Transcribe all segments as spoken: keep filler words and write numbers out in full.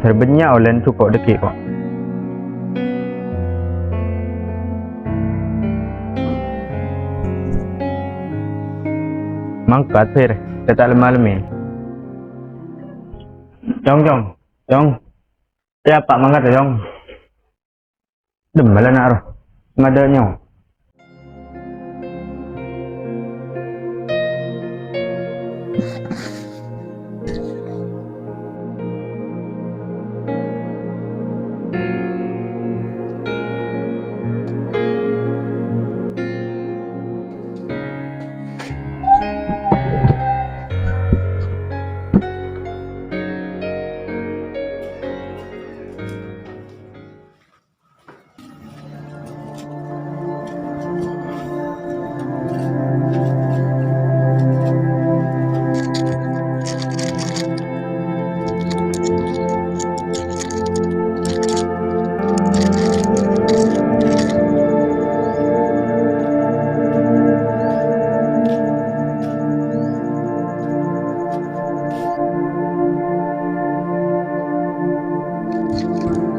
Sarbânnya olèn jhuko' dhâggi' ko'. Mangkat, Fir, ta' lem-malemè. Cong, Cong, Cong. Yâ, Pa', mangkat, Cong. Dâmma la na' ro. Madâ' nyo.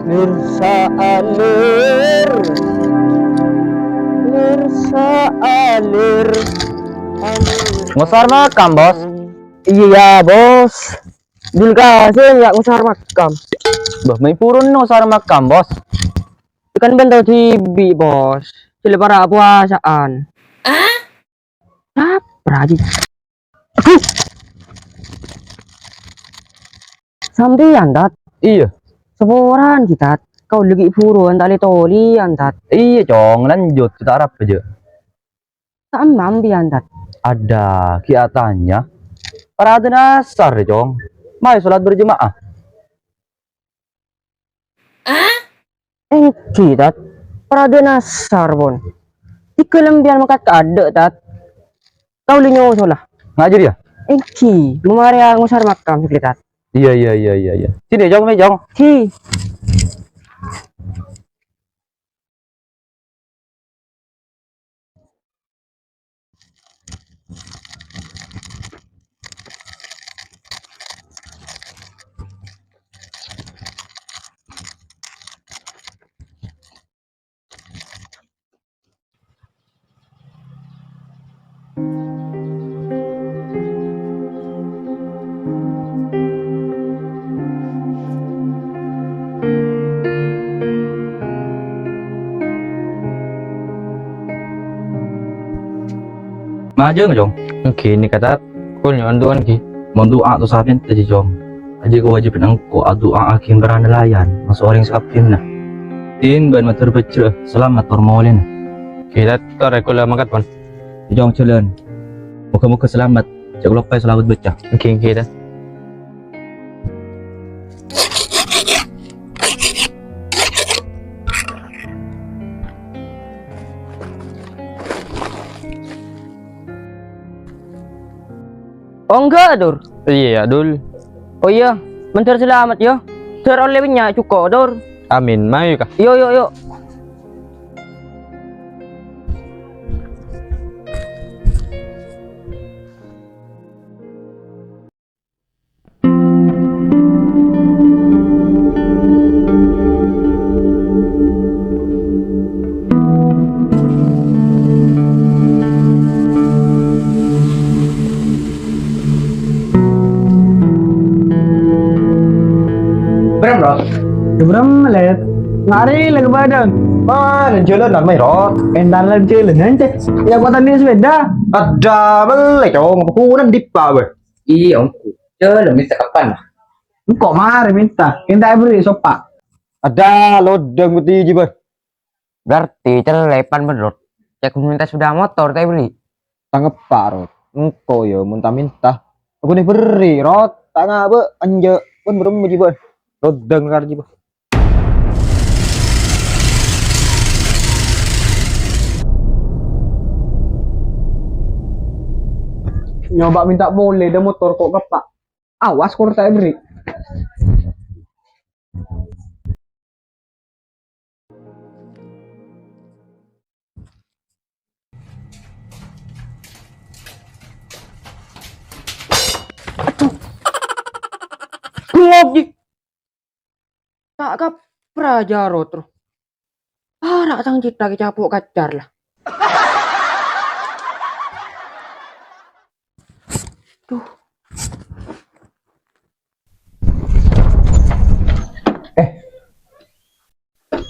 Lir saalir, lir saalir, alir. Ngosar makam, Bos. Iyâ, Bos. Dul Kasim yâ ngosar makam. Bâh, mayu buruwân ngosar makam, Bos. Kan bâ'na tao dhibi', Bos. Jhâ' la para' powasaan. Sapa, Ji? Aduh! Sampèyan, Tat? Iyâ. Saporana, Ji, Tat. Kaulâ ghi' buruwân ta' lè-tolèyan, Tat. Iyâ, Cong, lanjut, ta' arapa, jhâ'. Ta' emmam sampèyan, Tat? Adâ, ghi' atanya. Paradhân asar, Cong. Mayu sholat berjamaah. Èngghi, Tat. Paradhân asar, pon. Dhika sampèyan mangkat kaadâ', Tat. Kaulâ nyosol, la. Ngajhâr, yâ? Èngghi, marè ngosar makam, sè Tat. Iyâ, iyâ, iyâ, iyâ, iyâ. Sini, Cong, sini, Cong. Ghi. Majâng, Cong. Èngghi, nèka, Tat. Kaulâ nyo'on du'âna, ghi. Mon du'â ta' osa pènta, Ji, Cong. Jhâ' kawâjibhânna engko' adu'âaghi bârâ'na laèn, maso' orèng sakabbhiyanna. Din bân mator bhâjrâ, salamet tor molèna. Ghi, Tat, tor kaulâ mangkat, pon. Cong, jhâlân. Moghâ-moghâ salamet. Jhâ' kaloppaè shalawat bâca. Èngghi, èngghi, Tat. Oh, enggak, Dur. Iyâ, Dul. Oh iyâ, mandhâr salamet, yâ. Dhâr ollè bânnya' jhuko', Dur. Amin. Mayu, Ka'. Yo, yo, yo. Berem, Ros? Berem, Lèt. Mari, lagi badan. Mana jalanan, mai, Ros? Entar lan jalanan, cek. Ya, kok tadi sepeda? Adâ, mellè, Cong. Apa kunan dipa, weh? Iyâ, ongghu. Jhâlân mènta kapan? Engko' marè mènta. Ènta èberri' soppa. Adâ, lodâng bâti jibâ. Berarti cellèpan bân, Rot. Cè' mènta sepeda motor ta' èberri'. Tangeppa, Rot. Engko' yâ mon ta' mènta. Aku nè berri', Rot. Ta' ngabâ', enjâ'. Pon berem jibâ. Lodâng kar jibâ. Nyoba minta polè dâ motor ko' keppa'. Awas kor ta' èberri'. Aduh. Bengok, Ji. Ta' kapra Jarot, ro. Para' tang cèthak ècapo' kacar, la. Duh. Eh.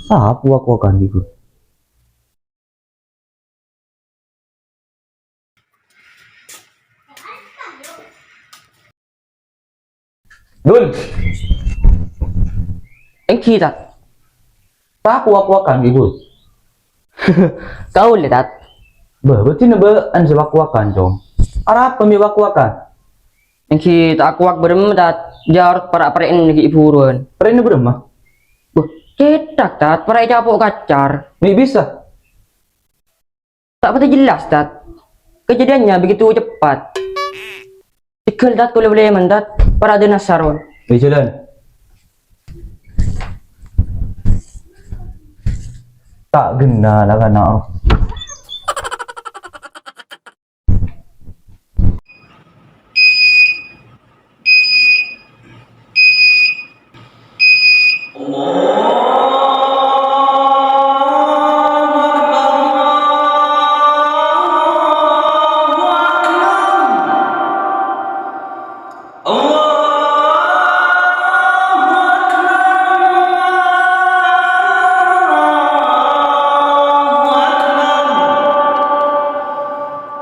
Sapa wak-wakan iku? Dul. Èngghi, Tat. Sapa wak-wakan, Dul? Kaulâ, Tat. Bâh, bâdina bâ'ân sè wak-wakan, Cong. Arapa mè' wak-wakan? Èngghi ta' wak-wak bârâmma, Tat. Jarot para' parè'na ghi' buruwân. Parè'na bârâmma? Bâh, cèthak, Tat. Para' ècapo' kacar. Mè' bisa? Ta' patè jelas, Tat. Kejadiannya begitu cepat. Cegghâl, Tat, kaulâ bâliyân, Tat. Para' dâna saron. Di jalan. Ta' ghenna la kana'.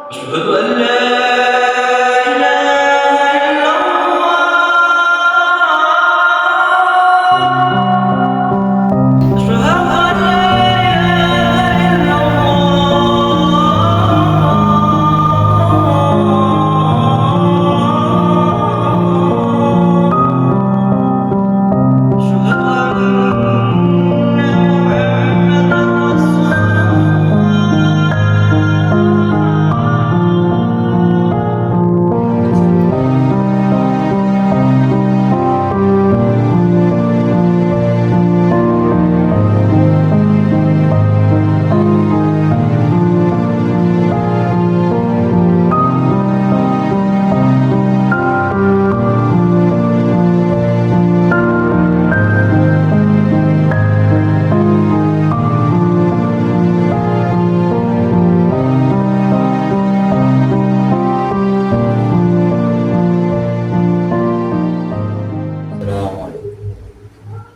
أشهد أن لا إله إلا الله. أشهد أن لا إله إلا الله.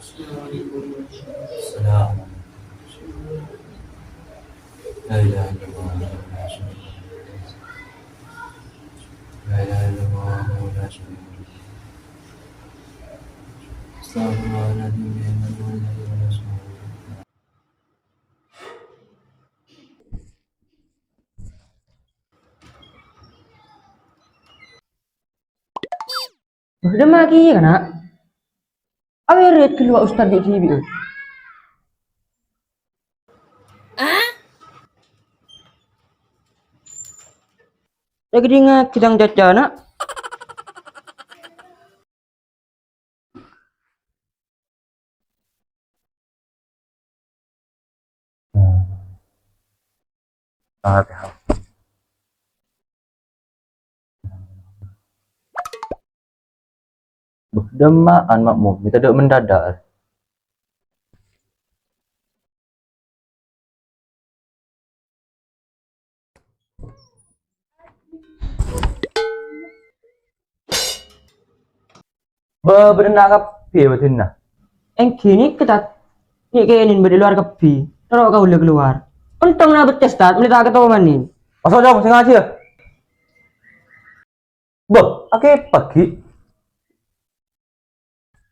السلام عليكم. السلام عليكم. السلام عليكم. لا إله إلا الله وحده لا شريك له. لا إله إلا الله وحده لا شريك له. أستغفر الله العظيم من كل ذنب وأتوب إليه. Wah, dâ' emma kèya, kana'. Awèrèt ghâllu, Ustad, dhibi'-dhibi'. Lagi dingat sidang caca, na'. Nah. Fatihah. Bâh, dâ' emma'an makmum, mènta dâ' mendadak. Bâ-, bâdâna kabbhi bâdâna. Èngghi nèka, Tat. Nè' kènè' bâdâ è lowar kabbhi. Terro kaulâ kalowar. Ontong na' beccès, Tat, mèlè ta' kèto manè. Maso', Cong, sè ngajhi, yâ. Bâh, akèpaghi.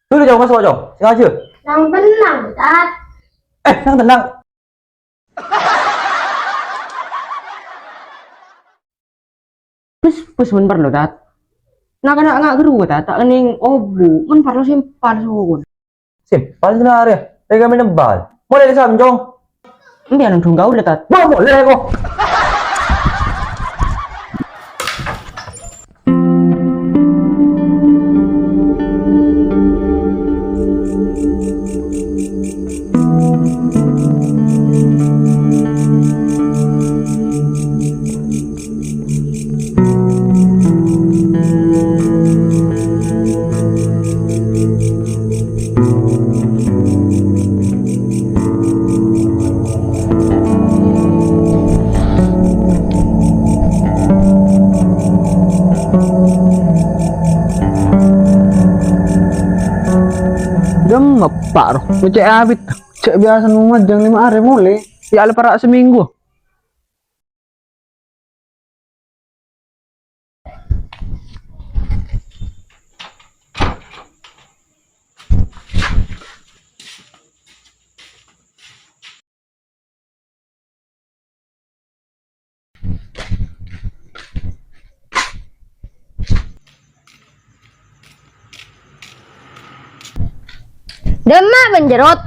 Dulu, Cong, maso', Cong. Sè ngajhi. Nang tennang, Tat. Eh, nang tennang. Bes, bes, mon parlo, Tat. Na'-kana' nga' ghâruwa, Tat, ta' kennèng obu', mon parlo sèmpal sokon. Sèmpal sè narè, rèng kami nèmpal. Molè, Sam, Cong. Empiyan ondhung kaulâ, Tat. Wah, molè, kok. Ngapa, roh? Cè' abit. Cè' biasa majâng lèma arè molè. Ya, la para' samènggu. Dâ'emma bân jâ, Rot?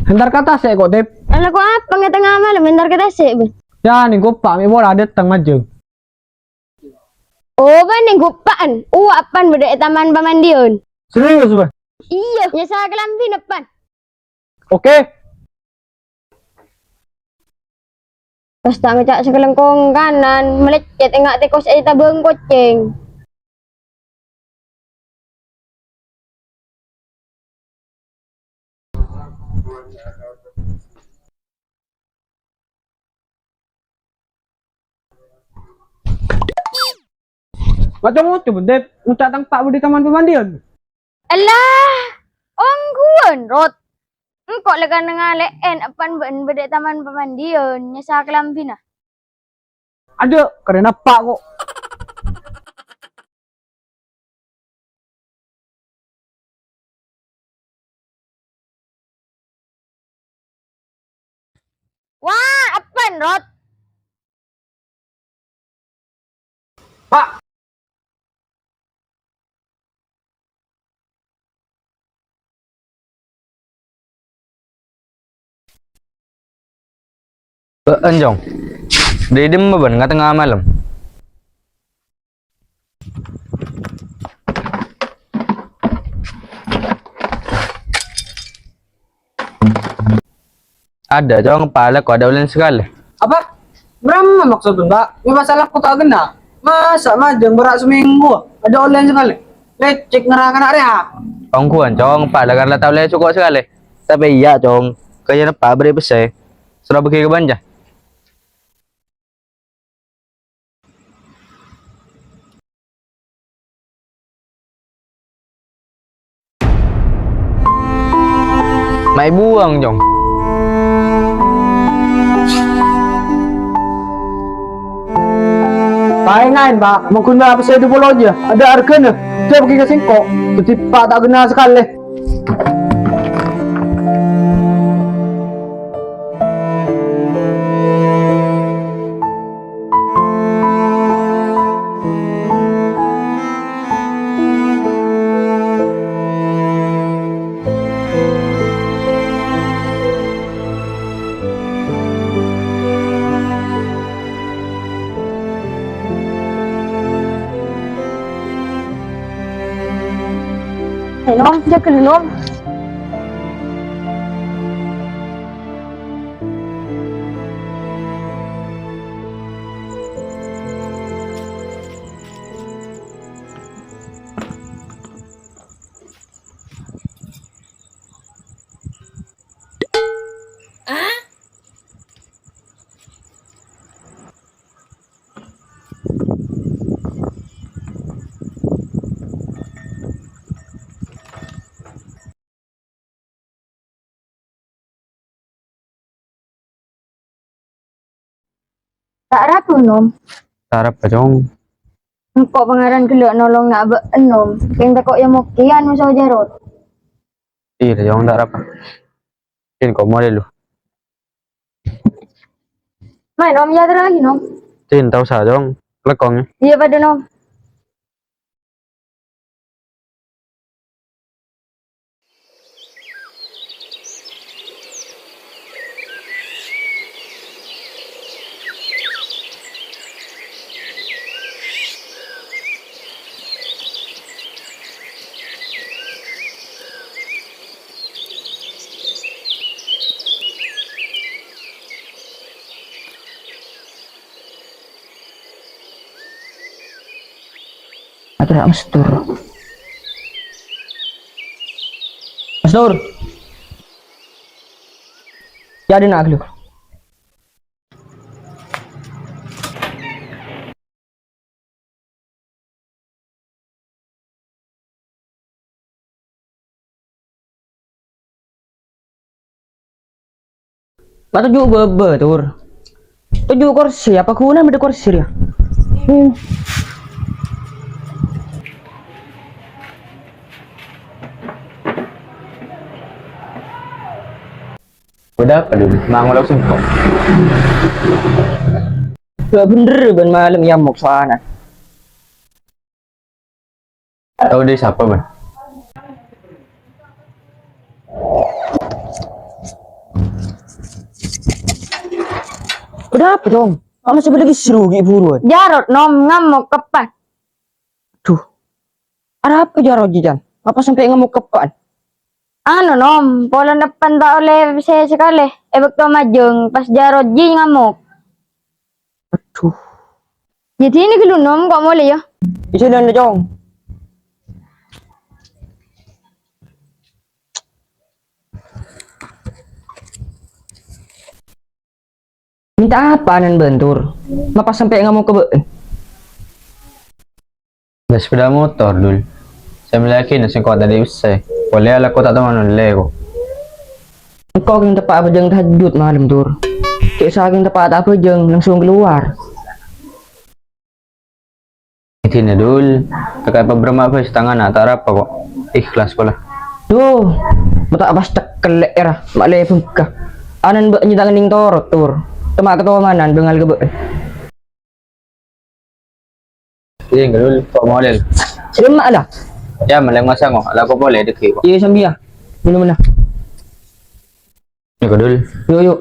Entar ka tasè' ko', Tèp. Ala ko' apa nga' tengnga malem entar ka tasè', bân? Ya, nèng ko' pa' mè' pola dâteng majâng. Oh, bân nèng ko' pa'en. Uwa' pan bâdâ è taman pamandiân. Serius, bân? Iyâ, nyassa kalambhina pan. Oke. Pas ta' ngoca' sakalangkong kanan, maleccet enga' tèkos è tabâng kocèng. Maca-ngoca, Bendep, ngoca' tang pa' bâdâ taman pamandiân. Ella, ongghuwân, Rot. Engko' la kanangalè'en epan bâ'en bâdâ è taman pamandiân, nyassa kalambhina. Adâ', karè napa ko'? Wah, epan, Rot. Pak. Bâ'en, Cong. Dâri dimma bâ'en nga' tengnga malem? Adâ', Cong, palèko adâ' ollèna sakalè. Apa? Bârâmma maksodda, Pak? Mè' masalah ko' ta' kenna. Masa' majâng bârâ' samènggu, adâ' ollèna sakalè? Lècèk ngèra kana' rèya. Ongghuwân, Cong, palèko la tao lè soko' sakalè. Tapè iyâ, Cong, kajâna pa' bâri' pèssè. Soro bâgi ka bânnya. Mè' èbuwâng, Cong. Paèngaè, Pak. Mon ghun bâdâ pèssè du polo jâ, adâ' arghâna. Jhâ' bâgi ka sèngko'. Dhâddhi, Pa', ta' kenna sakalè. Nom, jâgâ, Nom. Ta' rabu, Nom. Ta' rabu, Cong. Engko' pangaran ghellâ' nolonga bâ'en, Nom. Kèng tako' èyamokèyan moso Jarot. Iyâ, Cong, ta' rabu. Din, ko' molè, lu. Mayu, Nom, èyaterraghi, Nom. Din, ta' osa, Cong. Lèkong, yâ. Iyâ, padâ, Nom. Aterra' Mas Dur. Mas Dur. Yâ, dinna' ghâllu. Ma' toju' bâbâ, Tur. Toju' korsi, apa ghuna bâdâ korsi rèya? Hmm. Bâdâ apa, Dul? Ma' ngolok sengko'? Ghâ' bhender bân malem nyamok sowana. Tao dâri sapa, Bân? Bâdâ apa, Cong? Apa sè bâdâ ghi' seru ghi' buruwân? Jarot, Nom, ngamok, keppa. Aduh. Arapa Jarot, Jijan? Apa sampè' ngamok keppa'an? Anu, Nom, polana eppan ta' ollè sè sakalè. È bâkto majâng, pas Jarot jiyâ ngamok. Aduh. Jadi ini ghâllu, Nom, ko' molè, yâ? Isi dulu, Cong. Mènta apa anan bân, Tur? Ma' pas sampè' ngamok ka bâ'na? Bâ' sepèda motor, Dul. Sè mellèyaghina sengko' tadâ' usaha. Polè alako ta' toman ollè, ko'. Engko' kèng teppa' abhâjâng tahajjud malem, Tur. Cè' sakèng teppa' ta' abhâjâng, langsung kalowar. Dina, Dul, kakè pabârâmma bhâi setangana, ta' arapa, ko'. Ikhlas, pola. Duh, ma' ta' pas cekkel lè'èrra, ma' lè bengka. Anan bâ' nyèta ngènèng torot, Tur. Temma' katomanan bângal ka bâ'na. Iyâ, Dul, ko' molè. Sè lemma' la. Yâ, mellè ngosango, alako polè dâgghi', ko'. Iyâ, sambiyâ. Mènom la. Yâ, Dul. Yu', yu'.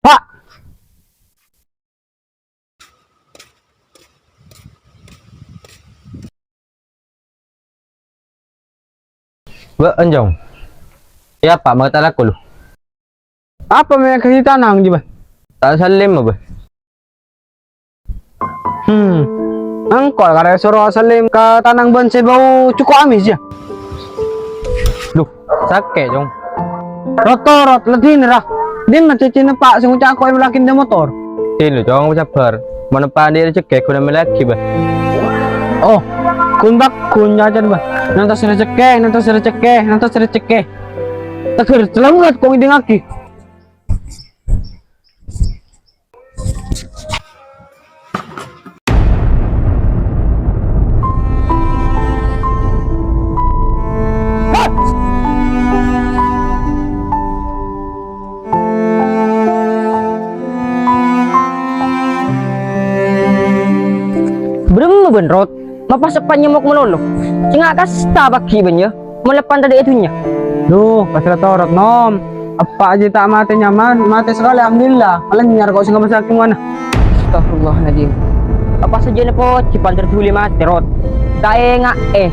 Pa'. Bâ', Anjong. Yâ, Pa', mangkèn ta' alako, lu. Apa mè' èkasè tanang, jiyâ, Bâ? Ta' salèm, Bâ. Hmm. Engko' karè soro asalèm ka tanang bân sè bâu coko' amès, yâ? Duh, sakè', Cong. Rot-torot, la dinna, ra. Dimma cècèna Pa' sè ngoca' ko' èmellèyaghina motor? Dinna, Cong, sabbhâr. Mon eppa' andi' rejhekkè, ghuna mellèyaghi, Bâ. Oh, ghun bâ, ghun nyacana, Bâ. Nantos rejhekkè, nantos rejhekkè, nantos rejhekkè. Teggher, salamet, ko' ngèdingngaghi. Bârâmma bân, Rot? Ma' pas eppa' nyamok malolo. Sènga' kasta paghi' bân, yâ. Mon eppa' tadâ' è dhunnya. Duh, pas la torot, Nom. Eppa' jiyâ ta' matè nyaman, matè sakalè, alhamdulillah. Malanyar ko' sè ngabâssaghi mowana. Astagfirullahaladzim. Eppa' sajân pojhi panter dhuli matè, Rot. Kaènga'è.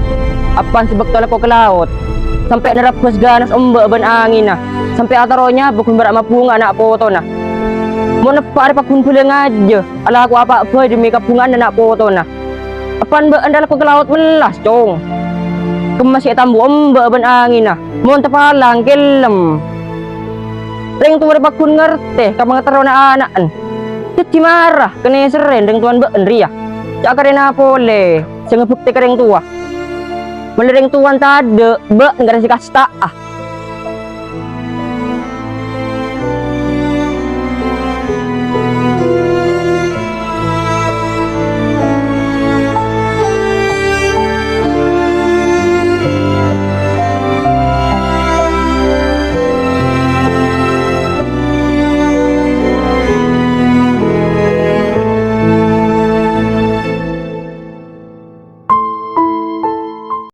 Eppa' sè bâkto alako ka laot. Sampè' narebbhâs ganas ombâ' bân angènna. Sampè' atoro' nyabâ ghun bârâmma bhunga ana' potona. Mon eppa' arè pagghun bhâlângajâ. Alako apa bhâi dhemmi kabhungana ana' potona. Eppa' bâ'na alako ka laot mellas, Cong. Kemma sè ètambu ombâ' bân angènna, mon tapalang kèllem. Rèng towa rè pagghun ngartè ka pangaterrona ana'na. Dhâddhi mara, kanèserrèn rèng towana bâ'na rèya. Ca' karèna polè sè ngabhâktè ka rèng towa. Mon rèng towana tadâ', bâ'na karè sè kasta'a.